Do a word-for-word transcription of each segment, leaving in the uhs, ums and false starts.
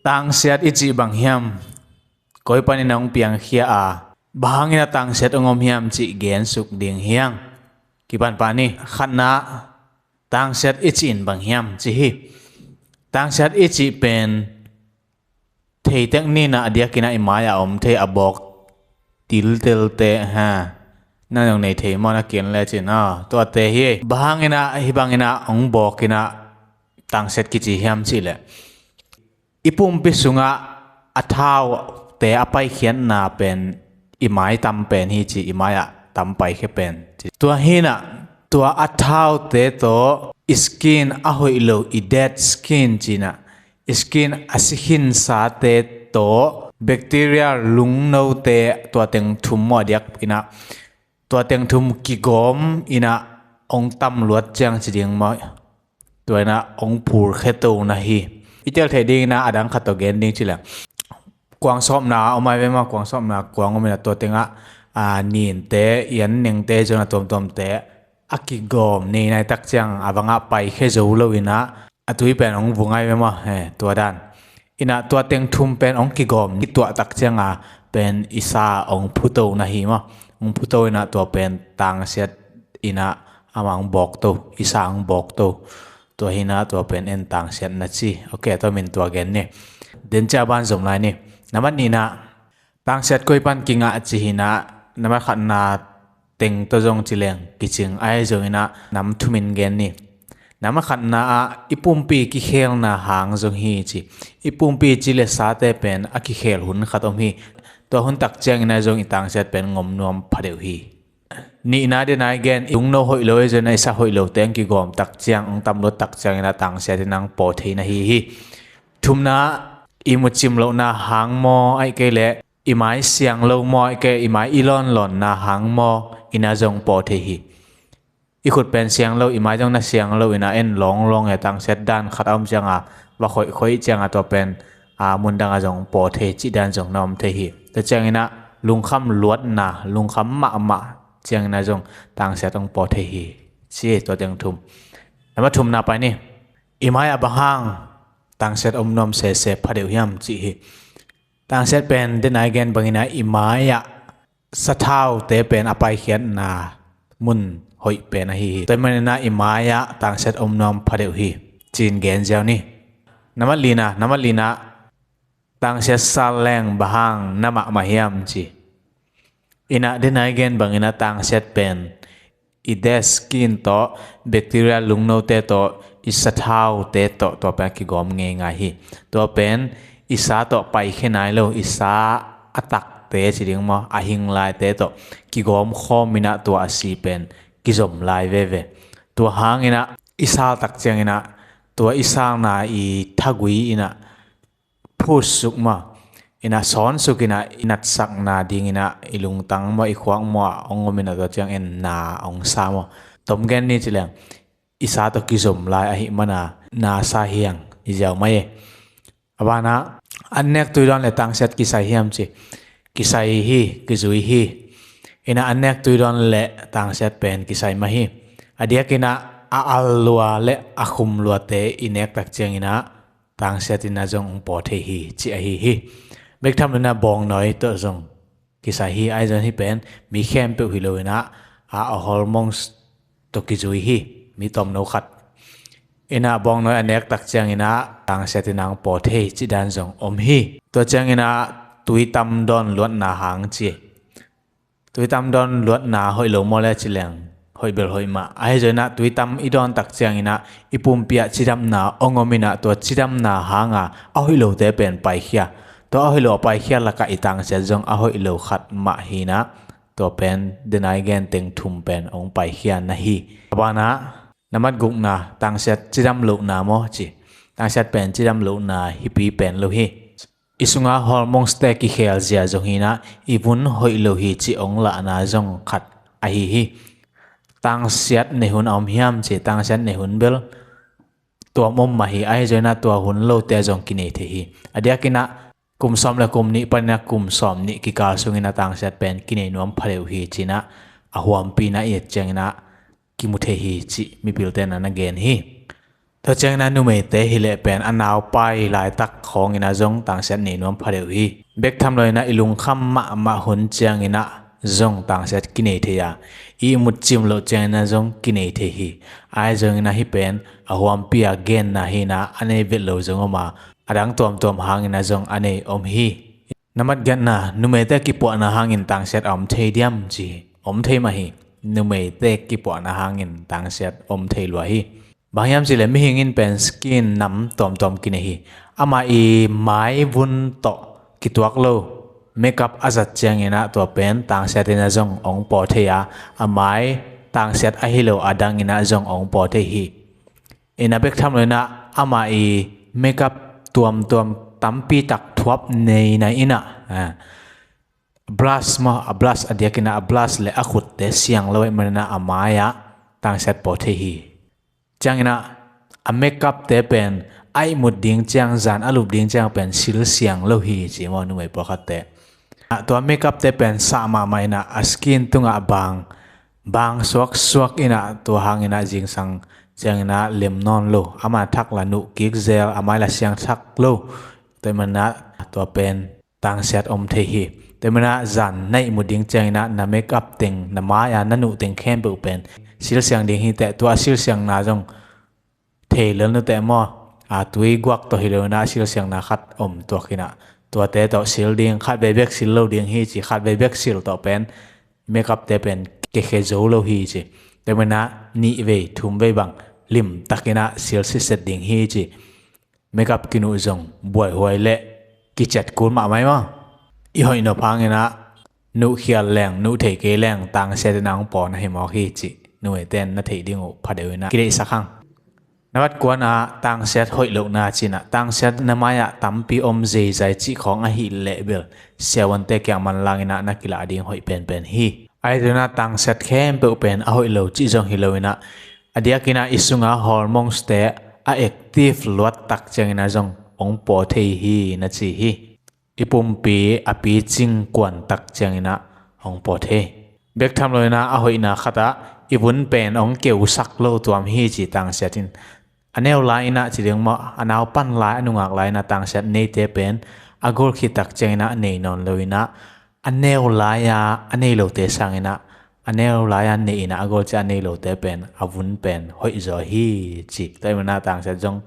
Tangsiat i cih bang hiam? Koi panin a hong piangkhia a, bang hangin a tangsiat hong om hiam cih gensuk ding hi hang. Kipan pah ni. Khatna, tangsiat i cih in bang hiam ci hi. Tangsiat i cih pen theitek ni, a diakin a i mai-ah om thei a bawk tiltelte, ha, na zong nei thei maw, na kian le cin, a, tuate hi. Bang hangin a hih bangin a hong bawkin a tangsiat kici hiam cih leh, i pumpi sungah a thaute a paikhiatna pen i mai tam pen hi ci, i mai-ah tam paikhia pen ci. Tua hi-in a, tua a thaute tawh i skin a hoih lo, i dead skin ci-in a, i skin a si khinsate tawh bacteria lungnote, tua teng thum maw, a diakin a tua teng thum kigawmin a hong tam luat ciang ci ding maw, tua in a hong phurkhia to na hi. I tel theih dingin a, a dang khat tawh gen ding ci leng, kuangsawpna om ai ve maw, kuangsawpna kuang om in a, tua tengah, a, ninte, i an nengte, zong a tuamtuamte a kigawm ni nai tak ciang a vangah paikhia zo lo in a, a tui pen hong vung ai ve maw, he, tua dan. In a tua teng thum pen hong kigawm ni tuah tak ciang a pen i sa hong phu to na hi maw. Hong phu to in a tua pen tangsiat in a amah hong bawk to, i sa hong bawk to. Tua hi-in a tua pen en tangsiat na ci. Ok, tua min tua gen ni. Den cia ban zom lai ni. Nambat nihna, tangsiat koi pan kingah ci hi-in a, nambat khatna teng tawh zong ci leng kicing, ahi zongin a nam thumin gen ni. Nambat khatna ah i pumpi kikhelna hang zong hi ci. I pumpi ci le sate pen a kikhel hun khat om hi. Tua hun tak ciangin a zong i tangsiat pen ngom nuam phadeuh hi. Nihna, den ai gen, i lungno hoih lo, ahi zongin a i sa hoih lote hong kigawm tak ciang, hong tam luat tak ciangin a tangsiat in a hong paw thei na hi hi. Thumna, i mucim lohna hang maw, ahih kei leh i mai siang lo maw, ahih kei leh i mai i lawnlawnna hang maw, in a zong paw thei hi. I khut pen siang lo, i mai zong na siang lo in a, en lawnglawng e, tangsiat dan khat a om ciang a, va khoihkhoih ciang a, tua pen, a, mundang a zong paw thei cih dan zong na om thei hi. Tua ciangin a lungkham luatna, lungkham mahmah ciangin a zong tangsiat hong paw thei hi. Ci hi, tua teng thum. Nambat thumna pai ni. I mai-ah bang hang tangsiat om nuam sese phadeuh hiam cih hi. Tangsiat pen den ai gen bangin a i mai-ah sathaute pen a paikhiatna mun hoih pen ahi hi. Tua ahih manin a i mai-ah tangsiat om nuam phadeuh hi, ci-in gen ziau ni. Nambat lina, nambat lina, tangsiat sal leng bang hang na mahmah hiam ci. In a den ai gen bangin a tangsiat pen i dead skin tawh, bacteria lungnote tawh, i sathaute tawh, tua pen a kigawm ngeingai hi. Tua pen i sa tawh paikhia nai lo, i sa a takte ci ding maw, a hing laite tawh kigawm khawm in a tua a si pen kizom lai veve. Tua hangin a i sal tak ciangin a, tua i salna i thagui in a phutsuk maw, in a sawnsuk in a, i natsakna dingin a, i lungtang maw, i khuak maw ah hong om in a, tua ciangin na hong sa maw. Tom gen ni ci leng, i sa tawh kizom lai ahih man a na sa hi hang, i ziau mai e. A banah, an nek tui dawn le tangsiat kisai hiam ci. Kisai hi, kizui hi. In a an nek tui dawn le tangsiat pen kisai mah hi. A diakin a, a al lua le a khum luate i nek tak ciangin a, tangsiat in a zong hong paw thei hi, ci ahi hi. Bek tham lo in a bawngnawi tawh zong kisai hi, ahi zongin hih pen mi khempeuh hi lo in a, a, a hormones tawh kizui hi, mi tomno khat. In a bawngnawi a nek tak ciangin a tangsiat in a hong paw thei cih dan zong om hi. Tua ciangin a tui tam dawn luatna hang ci. Tui tam dawn luatna hoih lo maw le ci leng, hoih bel hoih mah. Ahi zongin a tui tam i dawn tak ciangin a i pumpi ah cidamna hong om in a, tua cidamna hang a a hoih lote pen paikhia. Tua a hoih lo a paikhia lakah i tangsiat zong a hoih lo khat mah hi in a, tua pen den ai gen teng thum pen hong paikhia na hi. A banah, nambat gukna, tangsiat cidam lohna maw ci. Tangsiat pen cidam lohna hi pi pen lo hi. I sunga hormones te kikhel zia zong hi in a, i vun hoih lo hi cih hong lahna zong khat ahi hi. Tangsiat nei hun a om hiam ci, tangsiat nei hun bel tuam om mah hi, ahi zongin a tua hun lote zong kinei thei hi. A diakin a kum sawm le kum nih panin a kum sawm nih kikal sungin a tangsiat pen kinei nuam phadeuh hi ci in a, a huampi in a i et ciangin a kimu thei hi cih mipilte in a na gen hi. Tua ciangin ah numeite hi leh pen a naupai laitak khawngin ah zong tangsiat nei nuam phadeuh hi. Bek tham loin ah i lungkham mahmah hun ciangin ah zong tangsiat kinei thei a, i ihmut cim loh ciangin ah zong kinei thei hi. Ahi zongin ah hih pen a huampi a genna hi-in ah a nei vet lo zong om a, a dang tuamtuam hangin ah zong a nei om hi. Na matgiatna, numeite kipuahna hangin tangsiat a om thei diam ci hi. Om thei mah hi. Numeite kipuahna hangin tangsiat om thei lua hi. Bang hiam cih leh mihing in pen skin nam tuamtuam kinei hi. Ama i maivun tawh kituak lo makeup a zat ciangin ah tua pen tangsiat in ah zong ong paw thei a, a mai tangsiat ahi lo a dangin ah zong ong paw thei hi. Inn ah bek tham loin ah ama i makeup tuamtuam tampi tak thuap nei nai in ah, ah, brush maw, a brush a diakin ah a brush le a khutte siang lo ahih manin ah a mai-ah tangsiat paw thei hi. Ciangin ah a makeup-te pen a ihmut ding ciang, zan a lup ding ciang pen silsiang lo hi ci maw, numei pawlkhatte. Ah, tua makeup-te pen sah mahmah in ah a skin tungah bang, bang suaksuak in ah tua hangin ah zingsang ciangin ah lem nawn lo. Ama thak la nuh kik zel, a mai la siang thak lo. Tua ahih manin ah tua pen tangsiat om thei hi. Tua ahih manin ah zan na ihmut ding ciangin ah na makeup teng, na mai-a na nuh teng khempeuh pen silsiang ding hi teh. Tua silsiangna zong thei lel nu teh maw. A, tui guak tawh hi loin ah silsiangna khat om tuak in ah, tuate tawh sil ding, khatvei bek sil lo ding hi ci, khatvei bek sil tawh pen makeup-te pen kekhia zo lo hi ci. Tua ahih manin ah nihvei thumvei bang limtakin ah sil sitset ding hi ci. Makeup kinuh zong buaihuai le kiciat kul mahmah hi maw. I hoih nop hangin ah nuhkhial leng, nuh thei kei leng tangsiat in ah hong paw na hi mawk hi cih numeite in na theih ding uh phadeuh in ah kideihsak hang. Na vat kuan ah tangsiat hoih lohna ci-in ah, tangsiat na mai-ah tampi om zeizai cih khawng ahih leh bel siavuante kiang manlang in ah na kilah ding hoih penpen hi. Ahi zongin ah tangsiat khempeuh pen a hoih lo cih zong hi loin ah, a diakin ah i sunga hormones-te a active luat tak ciangin ah zong hong paw thei hi na ci hi. I pumpi a picing kuan tak ciangin ah hong paw thei. Bek tham loin ah a hoihna khat ah i vun pen hong keusak lo tuam hi ci tangsiat in. A neu lai in ah ci ding maw, a naupan lai, a nungak lai in ah tangsiat neite pen a gol khit tak ciangin ah nei nawn lo in ah, a neu lai-a a nei lote sangin ah, a neu lai-a nei in ah a gol ciang a nei lote pen a vun pen hoih zaw hi ci. Tua ahih manin ah tangsiat zong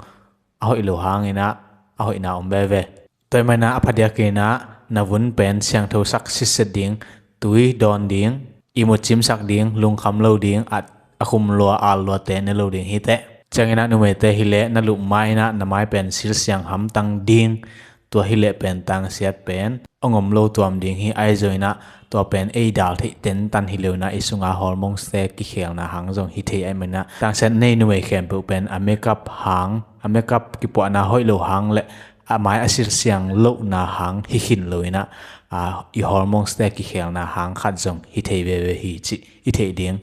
a hoih lo hangin ah a hoihna om veve. Tua ahih manin ah a phadiakin ah na vun pen siangthosak sitset ding, tui dawn ding, ihmut cimsak ding, lungkham lo ding, a, a khum lua, al luate ne lo ding hi teh. Ciangin ah numeite hi leh na lup mai in ah na mai pen silsiang hamtang ding, tua hi leh pen tangsiat pen hong om lo tuam ding hi. Ahi zongin ah tua pen ei dal theih tentan hi loin ah i sunga hormones-te kikhelna hang zong hi thei ahih manin ah tangsiat nei numei khempeuh pen a makeup hang, a makeup kipuahna hoih lo hang le a mai a silsiang lohna hang hi khin loin ah, a, i hormones-te kikhelna hang khat zong hi thei veve hi cih i theih ding